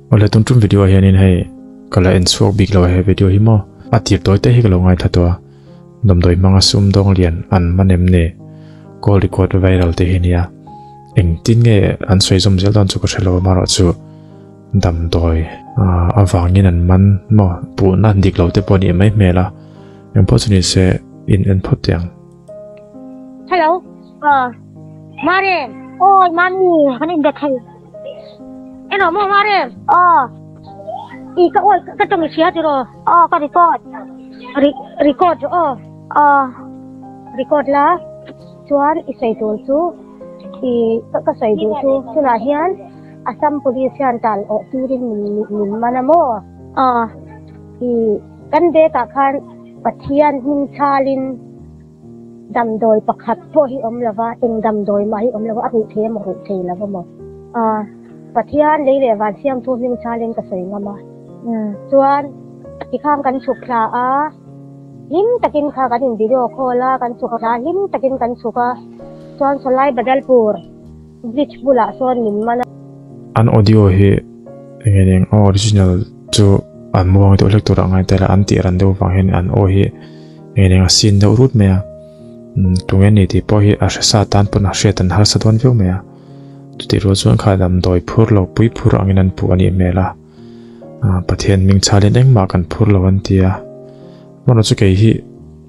Awle tun tum video ah hianin hei ka la en chhuak bik lo a he video hi maw a tir tawi te hi ka lo ngaithla tawh a damdawi hmanga sumdawng lian an man em ni call record viral te hi nia engtin nge an sawi zawm zel dawn chu ka hre lo amaherawhchu damdawi avangin an man maw puhna dik lo te pawh a nih mai hmel a engpawh chu ni se in en phawt teh ang. Hello Mare awi mami kan inbe thei emaw maw Mare aw i ka awi ka tawng i hria tiraw aw ka record record rawh aw aw record la chuan i sawi tur chu i ka sawi duh chu tunah hian Assam police hian tal awh turin min min man a maw aw i kan bag ah khan Pathian hming chhalin. Damdawi pakhat pawh hi awm lova, eng damdawi mah hi awm lova, a ruh thei emaw ruh thei lo emaw. Pathian lei leh van siamtu hming chalin ka sawi ngam a. Chuan tikhan kan chhuk thla a, hlim takin kha kan in video call a, kan chhuk thla a, hlim takin kan chhuk a. Chuan Sawlai Badalpur bridge bulah sawn min man a. An audio hi enge eng original chu an muang deuh hlek tur ah ngai tel a, an tih ran deuh vang hian an aw hi. Eng eng a sin deuh rut mai a tunge ni tih pawh hi a hre sa tan pawn a hriat an harsa dawn viau mai a chutih rual chuan kha damdawi phur lo pui phur angin an puh a nih hmel a Pathian hming chhalin engmah kan phur lo an ti a hmanraw chu kei hi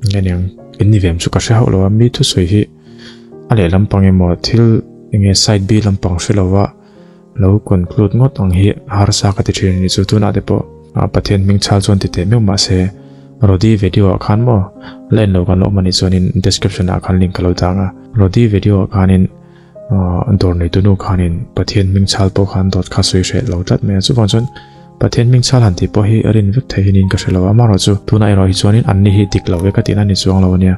nge niang in ni vem chu ka hre hauh lo a mi thusawi hi a lehlam pang emaw thil enge side B lampang hre lo a. Lo conclude ngawt ang hi harsa ka ti thin a ni chu tunah te pawh Pathian hming chhal chuan ti teh meuh mahse Rody video ah khan maw la en lo kan awm a nih chuanin description ah khan link ka lo dang a Rody video ah khanin dawr neitu nu khanin Pathian hming chhal pawh khan dawt kha sawi hreh lo tlat mai a chuvang chuan Pathian hming chhal han tih pawh hi a rin vek thei hi niin ka hre lo a amaherawh chu tunah erawh hi chuanin anni hi dik lo ve ka tihna a ni chuang lo a nia.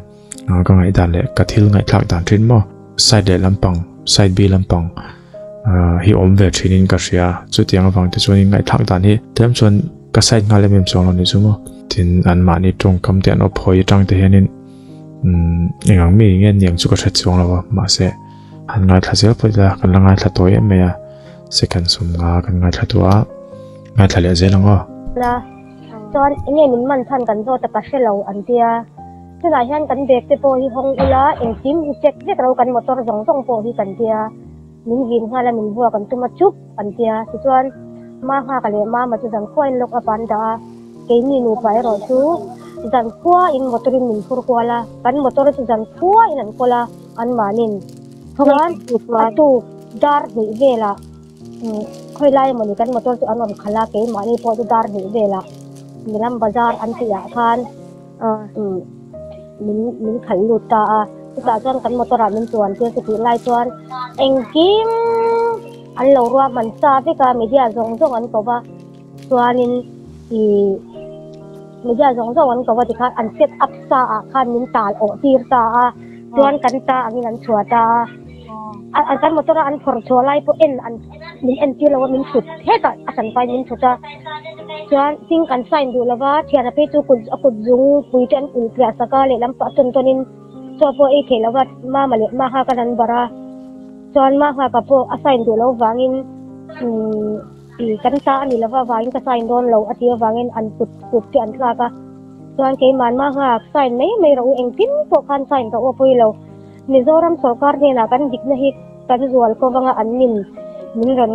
Ka ngaihdan leh ka thil ngaihthlak dan thin maw side leh lampang side B lampang hi awm ve thinin ka hria chutiang avang te chuanin ngaihthlak dan hi tlem chuan ka side nghal em em chuang lo ni chu maw tin an mahni tawngkam te an awp hawi atang te hianin umm eng ang mi nge niang chu ka hre chuang lo a mahse han ngaithla zel pawh ila kan la ngaithla tawi em mai a second sum nga kan ngaithla tawh a ngaithla leh zel ang aw. Chuan enge min man chhan kan zawt a ka hre lo an tia. Tunah hian kan bag te pawh hi hawng ula engkim hi check vek ro kan motor zawng zawng pawh hi kan tia min vin nghal a min vuak an tum a chup an tia tichuan ma nghaka leh mama chu zankhua in lock up ah an dah a keini nupa erawh chu zankhua in motor in min phur kual a kan motor chu zankhua in an kawl a an mahnin chuan a tuk dar hnih velah khawi lai emawni kan motor chu an rawn khalh a keimahni pawh chu dar hnih velah Miram bazar an tih ah khan. Min min khalh lut ta a chutah chuan kan motor ah min chuan tir chutih lai chuan engkim an lo ruahman sa vek a media zawng zawng an ko va chuanin ih media zawng zawng an ko va tikhan an set up sa ah khan min tal awh tir ta a chuan kan ta angin an chhuah ta a a kan motor a an phawrh chhuah lai pawh en an min en tir lo a min thut hetah a sanfai min thut a chuan thing kan sign duh lova thian a phei chu kut a kut zung pui te an ulh piah sak a lehlam pah tawn tawn in chaw pawh a ei theih lova mama leh ma nghak an an barh a chuan ma nghak ah pawh a sign duh loh vangin umm ih kan ta a ni lova vangin ka sign dawn lo a tih avangin an kut kut te an thlak a chuan keimah ma nghak sign mai mai rawh u engtin pawh khan sign rawh u a pawi lo Mizoram sorkar hnenah kan dikna hi kan zual ko vanga an nin min rawn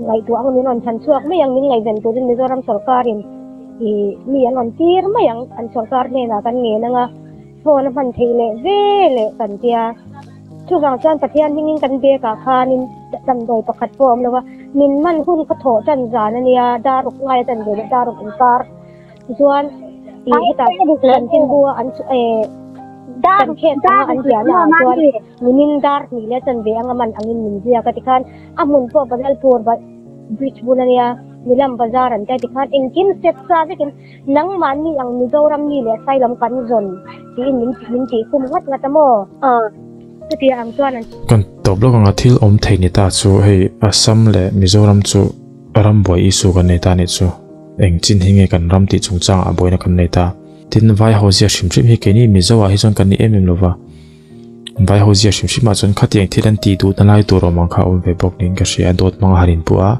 ngaihtuah ang min rawn chhan chhuak mai ang min ngaihven turin Mizoram sorkarin ih mi an rawn tir mai ang an sorkar hnenah kan ngen anga phone a hman theih leh ve leh kan tia chuvang chuan Pathian hmingin kan bag ah khanin damdawi pakhat pawh a awm lo a min man hun kha thawh tan zan ania daruk ngai a tan ve leh daruk inkar. Chuan ih hetah chanchinbu a an eh kan khet anga an ziahna ah chuan nimin dar hnih leh chanve anga man angin min ziak a tikhan a hmun pawh Badalpur bridge bul ania Nilam bazar an tia tikhan engkim step sa vekin nangmahni ang Mizoram mi leh Sailam kan zawn tiin min min tih khum nghat nghat a maw chutia ang chuan an Kan tawp lawk anga thil awm thei ni ta chu hei Assam leh Mizoram chu rambuai issue kan nei ta anih chu. Eng chin hi nge kan ram tih chungchangah a buaina kan nei ta? Tin, vai ho zia hrim hrim hi keini Mizo ah hi chuan kan ni em em lova. Vai ho zia hrim hrim ah chuan khatiang thil an tih duhna lai tur awm ang kha a awm ve bawk niin ka hria a, dawt hmanga han inpuh a.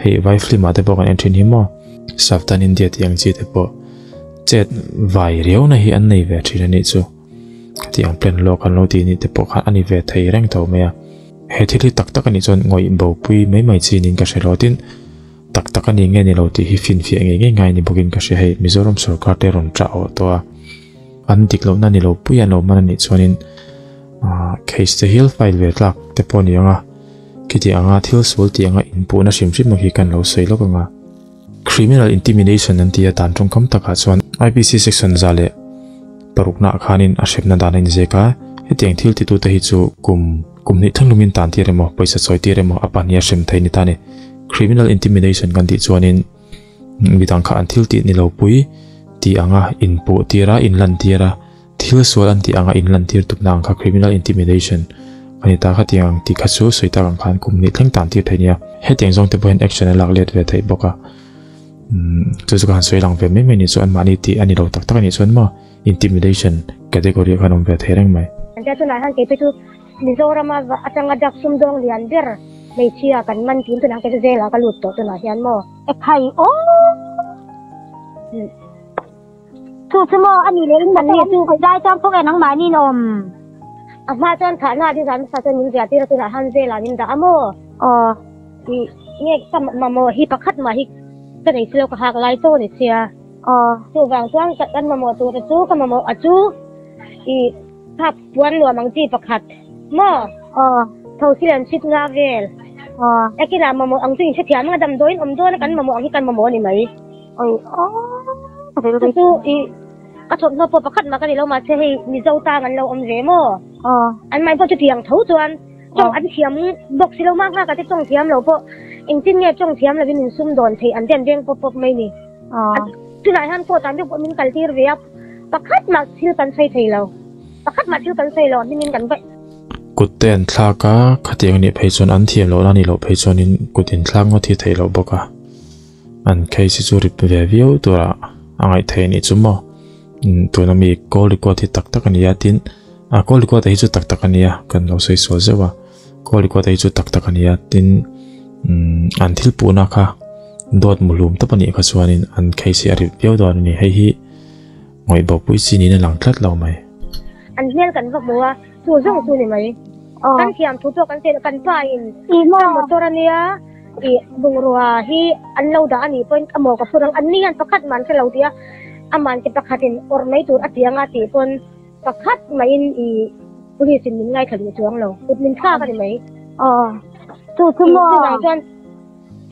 Hei vai film ah te pawh kan en thin hi maw Savdhan India tih ang chi te pawh chet vai riau na hi an nei ve thin a nih chu. Khati ang plan lawk an lo tih nih te pawh khan a ni ve thei reng tho mai a. He thil hi tak tak a nih chuan ngawih bopui mai mai chi niin ka hre lo tin tak tak a ni nge ni lo tih hi finfiah ngei ngei ngai ni bawkin ka hria hei Mizoram sorkar te rawn ṭah awh tawh a. An dik lohna ni lo pui an lo man a nih chuanin ah case te hial file ve tlak te pawh a ni ang a. Khiti anga thil sual tih anga inpuhna hrim hrim hi kan lo sawi lawk ang a. Criminal intimidation an ti a dan tawngkam takah chuan IPC section 106 ah khanin a hrepna dan a inzek a, hetiang thil titute hi chu kum kum hnih thlanglumin tan tir emaw pawisa chawi tir emaw a pahnih a hrem thei ni ta a ni. Criminal intimidation kan tih chuanin midang kha an thil tih ni lo pui tih anga inpuh tir a, inlan tir a. Thil sual an tih anga inlantir tupna ang kha criminal intimidation a ni ta kha tiang ang tih kha chu sawi tak ang khan kum hnih thleng tan tir thei nia. Hetiang zawng te pawh hian action a lak let ve theih bawk a. Umm chu chu ka han sawi lang ve mai mai ni chu anmahni tih a ni lo tak tak a nih chuan maw intimidation category ah khan awm ve thei reng mai. An tia tunah hian keipawh chu Mizorama atanga drug sumdawng lian ber hmeichhia kan man tiin tunah kei chu jail ah ka lut tawh tunah hian maw. Ekhai aw. Chu chu maw a nih leh in an ni chu lai chuan khaw nge nangmahni in awm? A hma chuan thahna a ding hmasa chuan min ziah tir a tunah han vel ah min dah a maw? Aw. Ih nge ka mamawh hi pakhat mah hi ka nei silo ka hak lai chaw a ni sia. Aw. Chuvang chuan kan mamawh tur te chu ka mamawh a chu ih thap puan nuam ang chi pakhat maw? Aw. Thosi leh an chhit nga vel. Aw. Ekinah mamawh ang chu inhrethiam anga damdawiin awm dawn a kan mamawh ang hi kan mamawh a ni mai. Oi aw chu chu i ka thawmhnaw pawh pakhat mah ka ni lo mahse hei Mizo tang an lo awm ve maw? Aw. An mahni pawh chutiang tho chuan tawng an thiam bawk si lo mah nghak ate tawng thiam lo pawh engtin nge tawng thiam lovin in sum dawn theih an te an veng pawp pawp mai ni. Aw. Tunah hian court ah deuh pawh min kal tir ve a pakhat mah thil kan sawi thei lo pakhat mah thil kan sawi lo hmingin kan vaih. Kut te an thlak a khatiang anih phei chuan an thiam lohna anih loh phei chuanin kut inthlak ngawt hi theih loh bawk a. An case hi chu rip ve viau tura a ngaih theih anih chu maw tuna mi call record hi tak tak a ni a tin a call record hi chu tak tak a ni a kan lo sawi sual zeuh a call record hi chu tak tak a ni a tin an thil puhna kha dawt muhlum tawp a nih kha chuanin an case hi a rip viau dawn a ni hei hi ngawih bopui chi niin a lang tlat lo mai. An hmel kan va hmu a chu zawng chu ni mai kan thiam thu pawh kan sawi kan pa in ka motor a nia. Ih bungrua hi an lo dah a nih pawhin a maw ka phur ang, an ni hian pakhat mah an hre lo tih a, aman ke pakhatin awrh mai tur a ti anga tih pawn pakhat mahin ih police in min ngaithla duh chuang lo, kut min thlak a ni mai. Aw chu chu maw chuvang chuan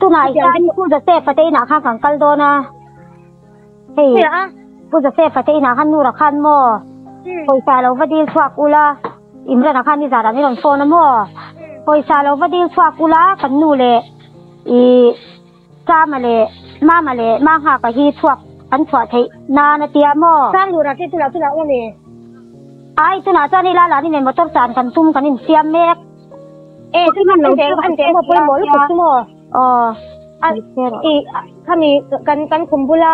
tunah hian Pu Joseph a te inah khan kan kal dawn a, hei Pu Joseph a te inah khan Nura khan maw pawisa lo va dil chhuak ula. Imran-a khan nizan ah min rawn phone a maw? Pawisa lo va dil chhuak ula kan nu leh ih Chama leh Mama leh Manghaka hi chhuak an chhuah theih nan a tia maw? Sanglura te tunah tunah awm e. Ai tunah chuan hei Lala ni nen motor chan kan tum kan insiam mek. E chu hman lo chu an teh maw pawimawh lutuk chu maw? Aw. A ih khami kan kan khum bula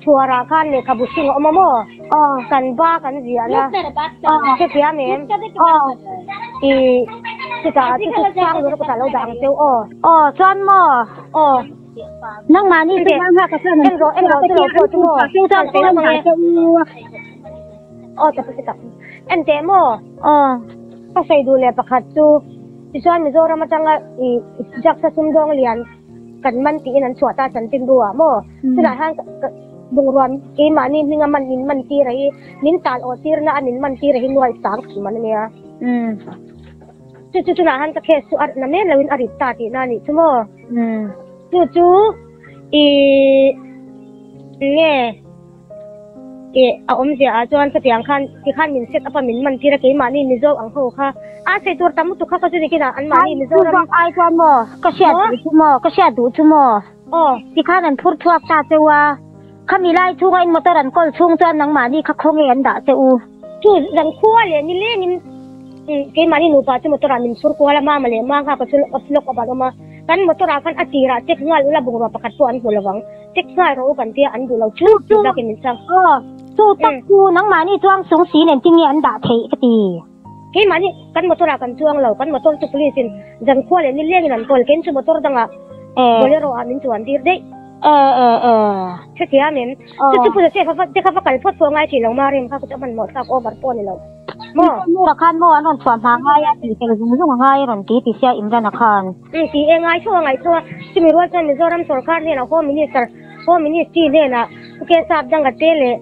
chhuarah khan lehkhabu hring a awm a maw? Aw. Kan ba kan ziahna hrethiam em? Aw. Ih chutah chu chu sang lura kutah lo dah ang cheu aw. Aw chuan maw? Aw. Nangmahni chu hmang nghak ka chuan en rawh en rawh chu lo pawh chu maw? Chuan kan an dah cheu. Aw tak tak en teh maw? Aw. Ka sawi duh leh pakhat chu tichuan Mizoram atanga ih drugs a sumdawng lian kan man tiin an chhuah ta chanchinbu ah maw chulai hian bungrua keimahni hminga man min man tir a hi min tal awh tirna a min man tir a hi nuai sang tih man a nia chu chu chulai hian ka case chu a na men loin a rit ta tihna a nih chu maw chu chu ih nge. Ih a awmzia ah chuan khatiang khan tikhan min set up a min man tir a keimahni Mizo ang ho kha a sei tur tam lutuk kha ka chu nikin ah anmahni Mizoram Ai ai chuan maw ka hriat duh chu maw ka hriat duh chu maw aw tikhan an phur chhuak ta cheu a khami lai chhunga in motor an kawl chhung chuan nangmahni kha khaw nge an dah che u. Chu zan khua leh nilengin keimahni nupa chu motor ah min phur kual a mama leh mangha ka chu lock up an awm a kan motor ah khan a tirah check nghal ula bungrua pakhat pawh an hmu lovang. Check nghal rawh u kan tia an duh lo chu chu takin min chang. Aw chu tak chu nangmahni chuang sung si nen tinge an dah theih ka ti. Keimahni kan motor ah kan chuang lo kan motor chu police in zankhua leh nileng in an kawl kein chu motor dangah Bolero ah min chuan tir daih. Hrethiam em? Chu chu Pu Joseph a te kha va kal phawt pawh a ngai tih lo ma rem kha chu a hmanhmawh thlak over pawh a ni lo maw? Nura khan maw an rawn chhuah hma ngai a tih fel zung zung a ngai a rawn ti ti sia Imran-a khan. Umm ti e ngai tho a ngaih tho a, chumi rual chuan Mizoram sorkar hnenah Home Minister, Home Ministry hnenah Pu Kesap Danga te leh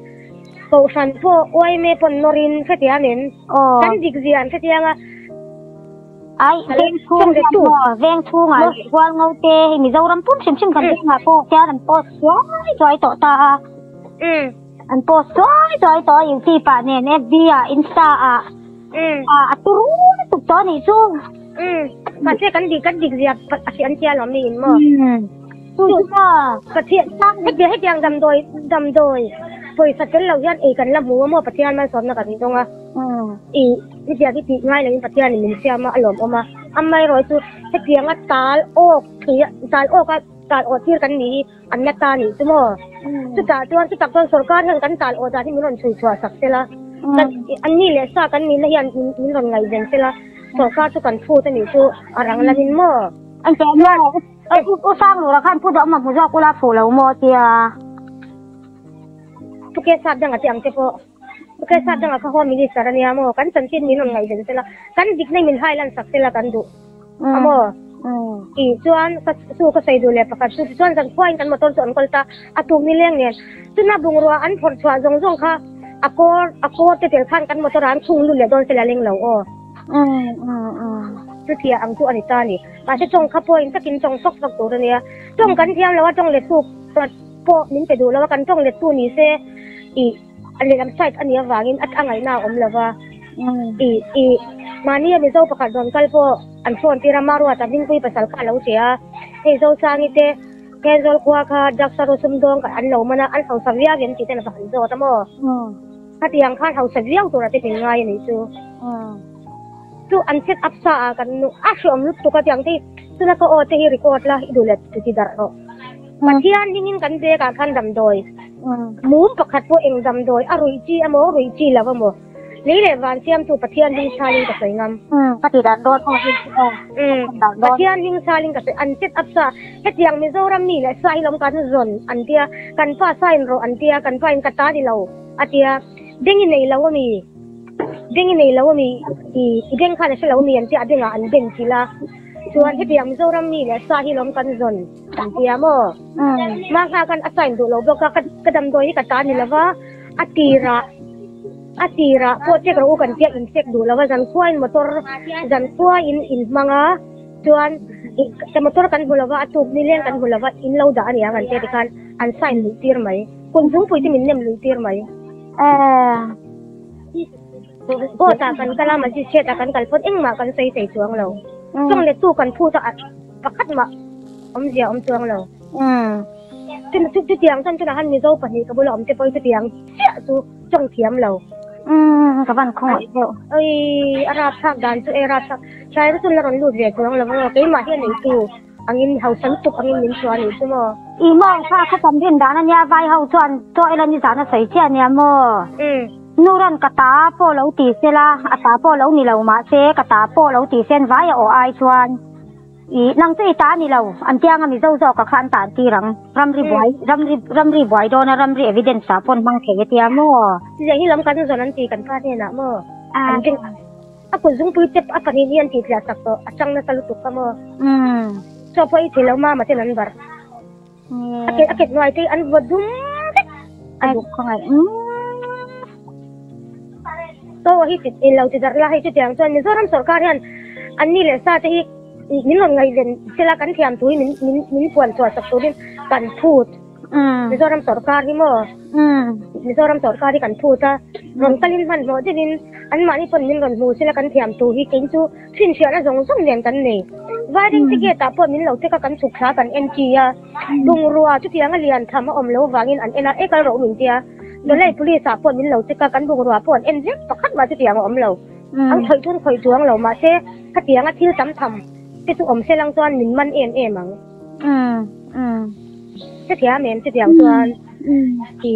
Kohhran pawh yma pawn nawrin hrethiam em? Kan dik zia an hrethiang a. Ai, veng chhung hian maw, veng chhungah leh hual ngo te hei Mizoram pum hrim hrim kan vengah pawh khian an post chuai chuai tawh ta a. An post chuai chuai tawh a YouTube ah nen FB ah Insta ah a turu lutuk tawh a nih chu. Mahse kan dik kan dik zia a hriat an tia lawm niin maw. Chu chu maw. Pathian hetiang hetiang damdawi damdawi pawisa tel lo hian ei kan la hmu a maw Pathian malsawmna kan dawng a. I hetiang hi tih ngai loin Pathianin min siam a, a lawmawm a. Amaherawh chu hetianga tal awk thei a, tal awk a, tal awh tir kan nih hi an la ta nih chu maw? Chutah chuan chutak chuan sorkar hian kan tal awh dan hi min rawn chhui chhuah sak sela, kan an ni leh sa kan nihna hian min rawn ngaihven sela, sorkar chu kan phut a nih chu a rang lamin maw? An teh maw? U Sanglura khan pu dawh awm a hmu zawk ula fuh lo maw tia? Pu Kesap danga te ang te pawh. Ka sap dangah kha Home Minister a nia maw? Kan chanchin min rawn ngaihven sela, kan dikna min hailan sak sela kan duh a maw? Tih chuan ka chu ka sawi duh leh pakhat chu tichuan zan khuain kan motor chu an kawl ta, a tuk ni leng nen chuna bungrua an phawrh chhuah zawng zawng kha a kawr a kawr te tel khan kan motor ah an chhung lut leh dawn sela leng lo aw. Chutia ang chu a ni ta a ni. Mahse tawng kha pawhin takin tawng fak fak tur a nia. Tawng kan thiam lo a tawng let tu pawh min pe duh lo a, kan tawng let tu ni se ih a lehlam side a nih avangin a ngaihna a awm lo va, ih ih mahni a Mizo pakhat rawn kal pawh an phone tir a, Maruata Hmingpui pasal kha a lo che a, hei Zosangi te Khenzawl khua kha drugs a rawsum dawng an lo man a, an hausa viau em tih ten a va han zawt a maw? Khatiang khan hausa viau tura te min ngai a nih chu. Chu an set up sa a kan nu a hreawm lutuk a tiang te hi chuna ka aw te hi record la i duh leh ti ti darh rawh. Pathian hmingin kan bag ah khan damdawi mum pakhat pawh eng damdawi a ruih chi emaw ruih chi lo emaw lei leh van siamtu Pathian hming chhalin ka sawi ngam. Ka ti darh dawn aw hi chu aw. Pathian hming chhalin ka sawi an set up sa hetiang Mizoram mi leh sa hi lawm kan zawn an tia kan pa sa in rawh an tia kan pa in ka ta ni lo a tia beng i nei lo ami. Beng i nei lo ami i i beng khan a hre lo ami an tia a bengah an ben chilh a chuan hetiang Mizoram mi leh sa hi lawm kan zawn an tia maw mah nghak khan a sign duh lo bawk a ka damdawi hi ka ta ni lova a tirah a tirah pawh check rawh u kan tia in check duh lova zankhuain motor zankhuain in hmang a chuan ka motor kan hmu lova a tuk nileng kan hmu lova in lo dah aniang an tia tikhan an sign luih tir mai kum zungpui te min nem luih tir mai. Court ah kan kal a, magistrate ah kan kal phawt engmah kan sawi thei chuang lo. Tawng let tu kan phut a pakhat mah awmzia awm chuang lo. Chutiang chuan tunah khan Mizo pahnih ka bula awm te pawh hi chutiang chiah chu tawng thiam lo. Ka van khawngaih deuh. Oi a rapthlak dan chu e rapthlak. Thlai chu la rawn lut ve chuang lo ang keimah hian eitu. Angin hausa lutuk angin min chhuah a nih chu maw? I mawng kha kha tam rin dan a nia, vai ho chuan chaw ela nizan a sawi chiah a nia maw? Nuran ka ta pawh lo ti se la, a ta pawh lo ni lo mahse ka ta pawh lo ti sen vai a awh ai chuan i nang chu i ta ni lo, an tianga Mizo zawk a kha an tan tir ang, ramri buai ramri ramri buai dawn a ramri evidence ah pawn hmang thei a tia maw? Zia hi lam kan zawn an ti kan pa hnenah maw? An ring. A kut zungpui tep a pahnih hi an tih tliah sak tawh, a chang nasa lutuk kha maw. Chaw pawh ei thei lo mama ten an barh. A ket a ket hnuai te an vaw dum vek a duh. Chaw hi ti lo ti darh la hei chutiang chuan Mizoram sorkar hian an ni leh sa te hi min rawn ngaihven sela kan thiam thu hi min min min puan chhuah sak turin kan phut. Mizoram sorkar hi maw? Mizoram sorkar hi kan phut a, rawn kalin hmanhmawh deuhin anmahni pawn min rawn hmu sela kan thiam tur hi kei chu chhinchhiahna zawng zawng nen kan nei. Vaireng te gate ah pawh min lo check a kan chhuk thla kan entry a, bungrua chutiang a lian tham a awm lo vangin an en a, e kal rawh u min tia. Dawlai police ah pawh min lo check a, kan bungrua pawh an en vek pakhat mah chutiang a awm lo. An khawih thun khawih chuang lo mahse khatianga thil tam tham te chu awm selang chuan min man em em ang. Chutiang em chutiang chuan i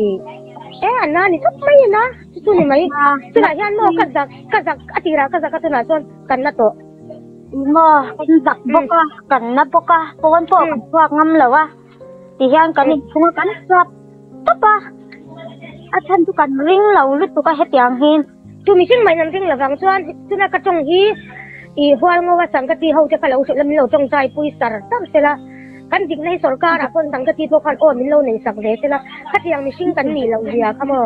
e an na ni tawp mai a na chu chu ni mai chutah hian maw ka zak ka zak a tirah ka zak a tunah chuan kan la tawh. Ih maw, kan zak bawk a, kan na bawk a, pawn pawh kan chhuak ngam lo a, tihian kan inchhung a kan chhuak tawp a, a chhan chu kan ring lo lutuk a hetiang hi. Chu mihring mai an ring lovang chuan chuna ka tawng hi ih hualngo a sangkati ho te kha lo hrilh a min lo tawngtai pui sar sar sela kan dikna hi sorkar ah pawn sangkati pawh khan aw min lo nei sak ve sela khatiang mihring kan nih loh zia kha maw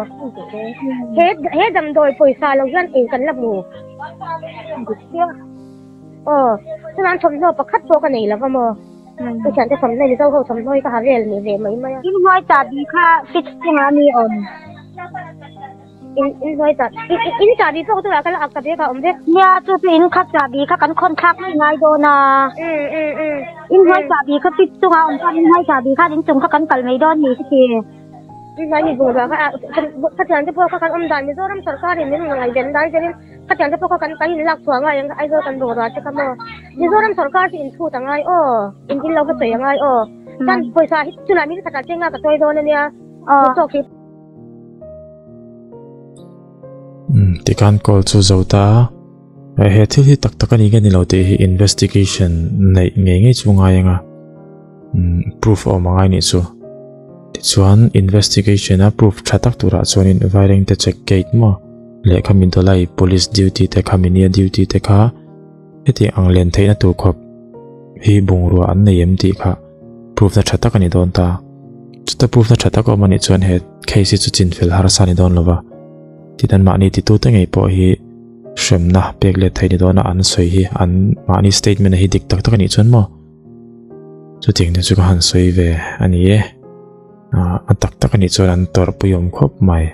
he he damdawi pawisa lo hian ei kan la hmu aw chuan thawmhnaw pakhat pawh ka nei lova maw ka thiante thawmhnaw mizo ho thawmhnaw hi ka ha vel ni ve mai mai a. Inhnuai chahbi kha fridge chungah a mi awm. In in hnuai chah in in chahbi pawh chu ka la ak ta bek a awm vek. Nia chu chu in khat chahbi kha kan khawn thlak mai ngai dawn a. Um um um. In hnuai chahbi kha fit chunga awm chuan in hnuai chahbi khan in chung kha kan kal mai dawn ni ka ti. In hnuai mi bungrua kha khatiang te pawh kha kan awm dan Mizoram sorkar in min ngaihven dai zelin khatiang te pawh kha kan kan in lak chhuah ngai ang Aizawl kan bungrua te kha maw Mizoram sorkar chu in chhut a ngai aw in in lo va sawi a ngai aw chuan pawisa hi chulai min khatah chenga ka chawi dawn ania tawk hi. Umm tikhan call chu zo ta a, he thil hi tak tak a ni nge ni lo tih hi investigation neih ngei ngei chu ngai anga umm proof a awm angai nih chu tichuan investigation a proof tha tak turah chuanin vairengte check gate maw lehkha mi dawlai police duty te kha mi nia duty te kha hetiang ang len theihna tur khawp hi bungrua an nei em tih kha proof na tha tak a ni dawn ta. Chuta proof na tha tak awm anih chuan he case hi chu chinfel harsa ni dawn lova. Tin an mahni titute ngei pawh hi hremna pek let thei ni dawna an sawi hi an mahni statement hi dik tak tak anih chuan maw. Chutiang te chu ka han sawi ve a ni e. A tak tak anih chuan an tawrhpui awm khawp mai.